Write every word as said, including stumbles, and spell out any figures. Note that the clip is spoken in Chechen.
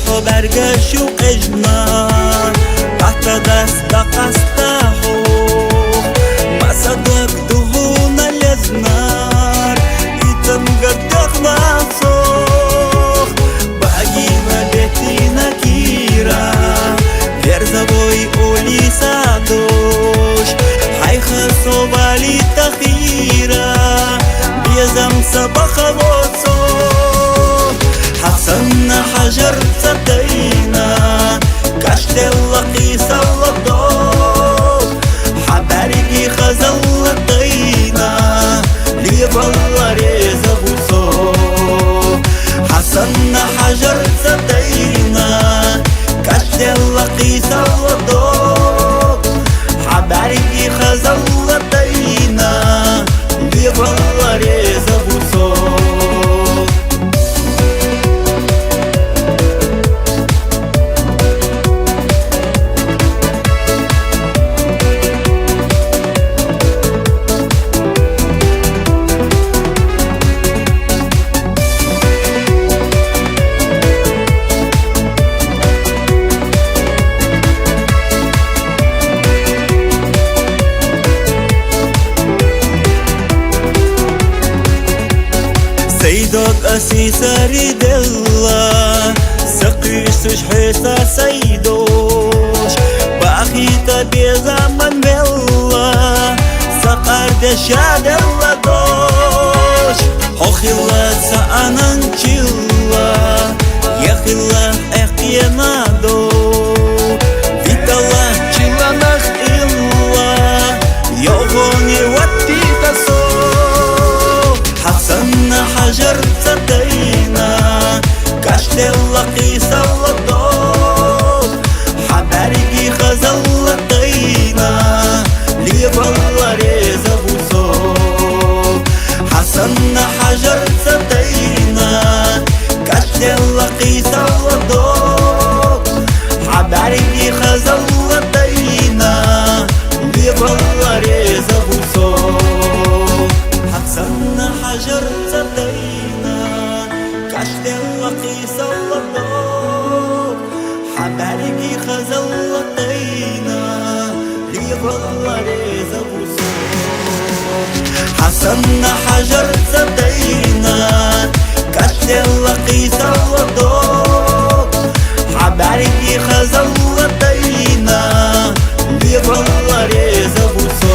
ХӀу бӀаргаш шу къежна, къаттадас дакъаста хӀу, масадак дугьуна лезнар, итан гардахна сох, багила бетина кира, верзавой улиса дош, хӀайха совали тахира, безам сабахавоцо. ХӀясанна хӀяжар ца тайна, кашдела кьисала дов, хӀябариги хазалла тайна, левалла реза бусо. ХӀясанна хӀяжар ца тайна, кашдела кьисала дов, хӀябариги хазалла тайна, левалла реза бусо. Сайдак аси сари делла, сакъисуш хӀеса сайдош, бахита безаман велла, сакъардеша делла дош, хӀохила ца ананчила, яхила эхъена до, витала чила нах илла, йогъони ватти тасо. ХӀясанна хӀяжар ца тайна, кашдела кьисала дов, хӀябариги хазалла тайна, левалла реза бусо. ХӀясанна хӀяжар ца тайна, кашдела кьисала дов, хӀябариги хазалла тайна, левалла реза бусо. ХӀясанна хӀяжар ца тайна, кашдела кьисала дов, хӀябариги хазалла тайна, левалла реза бусо. ХӀясанна хӀяжар ца тайна, кашдела кьисала дов, хӀябариги хазалла тайна, левалла реза бусо.